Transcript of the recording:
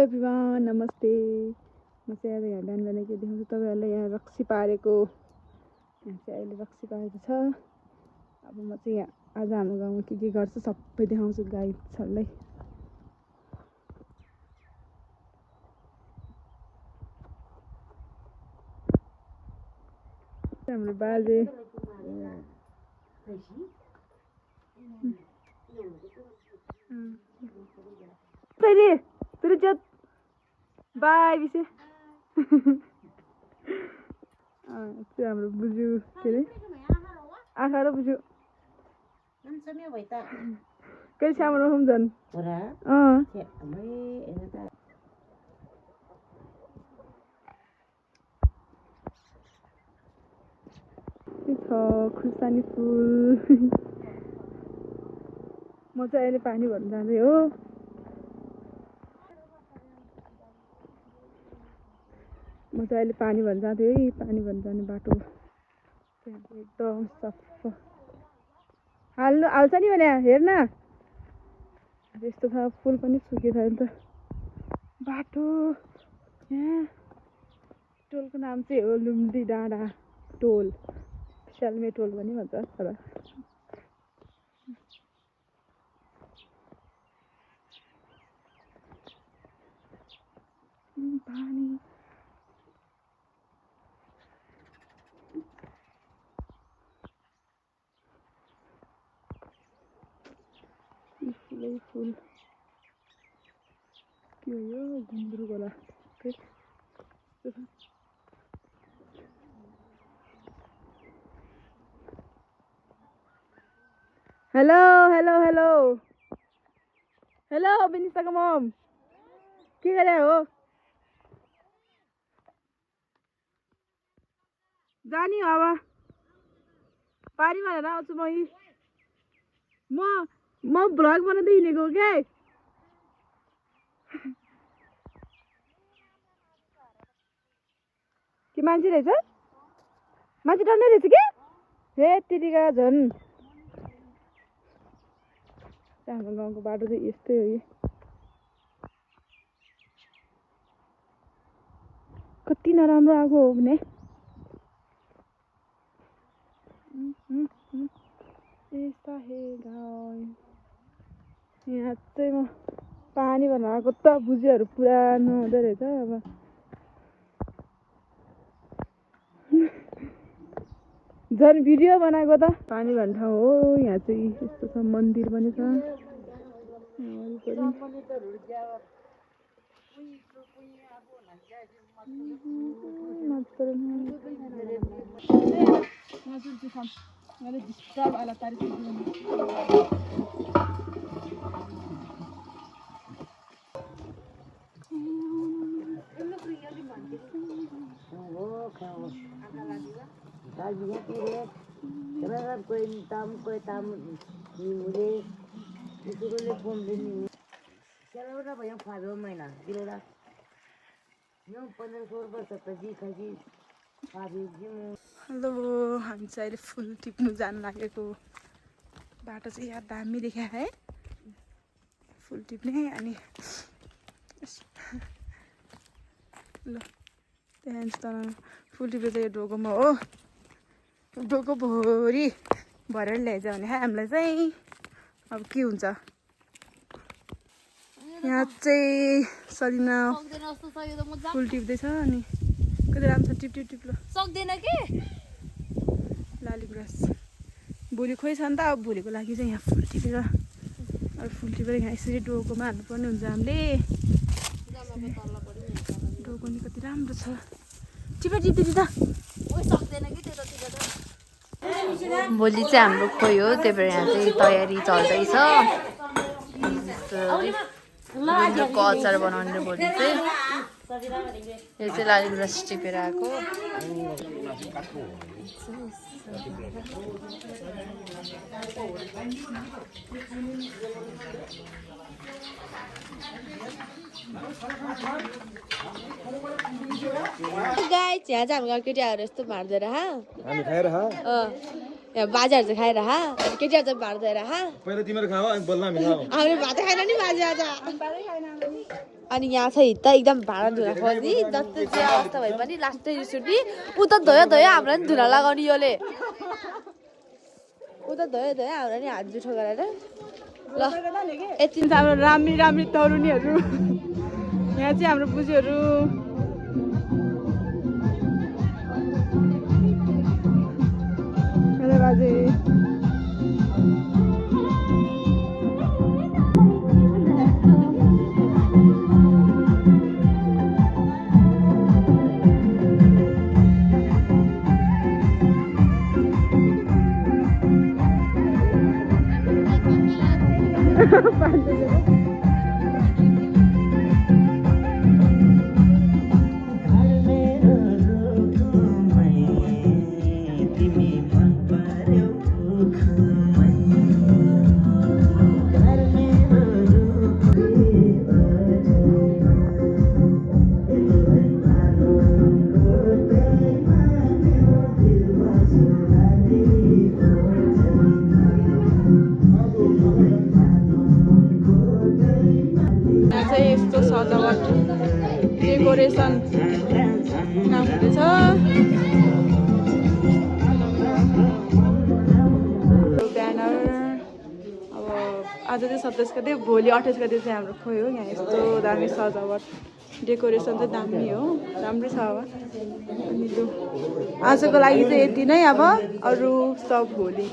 Everyone, नमस्ते। म चाहिँ आज यहाँ बिहान के देखाउँछु तपाईँहरूलाई। यहाँ रक्सी पारेको, यहाँ चाहिँ अहिले रक्सी पारेको छ। अब म चाहिँ यहाँ आज हाम्रो गाउँमा के गर्छ सबै देखाउँछु गाईहरूलाई। हाम्रो बाजे बाई विषय हाम्रो बुजू के अरे आँखा र बुजू कहिले सामु रखौँ झन् खुर्सानी फुल। म चाहिँ अहिले पानी भर्न जाँदै हो। म चाहिँ अहिले पानी भर्न जाँदै है। पानी भर्न जाने बाटो एकदम सफा हाल्छ नि भने हेर्न यस्तो छ। फुल पनि सुकेको छ नि त बाटो। यहाँ टोलको नाम चाहिँ हो लुम्डी डाँडा टोल, स्याल्मे टोल पनि भन्छ तर पानी फुलै फुल के हो यो गुन्द्रुक होला। हेलो हेलो हेलो हेलो बिनिसाको मम के गरे हो? जानी हो अब पानी भनेर आउँछु म भ्लग बनाउँदै हिँडेको क्या। के मान्छे रहेछ? मान्छे डढ्ने रहेछ क्या? हे तिरिका झन् हाम्रो गाउँको बाटो चाहिँ यस्तै हो। कि कति नराम्रो आएको हो भने यस्ता हे गाउँ। यहाँ चाहिँ म पानी भर्न आएको त बुझ्योहरू पुरानो हुँदो रहेछ। अब झन् भिडियो बनाएको त पानी भर्ने ठाउँ हो। यहाँ चाहिँ यस्तो छ, मन्दिर पनि छ। हेलो, हामी चाहिँ अहिले फुल टिप्नु जानु लागेको। बाटो चाहिँ यहाँ दामी देखा है, फुल टिप्ने। अनि ल त्यहाँ फुल टिप्ने चाहिँ यो ढोकोमा हो। ढोको भोरी भरेर ल्याइज भने हामीलाई चाहिँ अब के हुन्छ। यहाँ चाहिँ सदिना फुल टिप्दैछ। अनि कति राम्रो छ, टिप टिप टिप। ल सक्दैन के लाली गुराँस भोलि खोइ छ नि त। अब भोलिको लागि चाहिँ यहाँ फुल टिपेर फुल टिपेर यहाँ यसरी डोकोमा हाल्नुपर्ने हुन्छ हामीले। डोको नि कति राम्रो छ। टिप टिप टिप त भोलि चाहिँ हाम्रो खोइ हो, त्यही भएर यहाँ चाहिँ तयारी चल्दैछ। गुन्द्रुकको अचार बनाउने भोलि चाहिँ। यो चाहिँ लाली गुराँस टिपेर आएको। गाइस यहाँ चाहिँ हाम्रो केटीहरू यस्तो मार्दैन हा हामी खाएर हा यहाँ बाजाहरू चाहिँ खाएर हा केटीहरू चाहिँ मार्दैन हा पहिला तिमीहरू खाऊ अनि बल्ल हामी खाऊ हामीले भात खाएन नि बाजे आज बालै खाएन। अनि यहाँ चाहिँ त एकदम भाँडा धुन खोज्ने जस्तो जे अवस्था भए पनि लास्टै रिस उठ्ने ऊ त धोयो हामीलाई पनि धुन लगाउने योले ऊ त धोयो हाम्रो नि हात जुठो गरेर ल यति हाम्रो राम्री तरुनीहरू यहाँ चाहिँ हाम्रो बुझीहरू बाजे यस्तो सजावट डेकोरेसन काम हुँदैछ ब्यानर अब आज चाहिँ 27 गते भोलि 28 गते चाहिँ हाम्रो खोइ हो यहाँ यस्तो दामी सजावट डेकोरेसन चाहिँ दामी हो राम्रै छ अब अनि आजको लागि चाहिँ यति नै अब अरू सब भोलि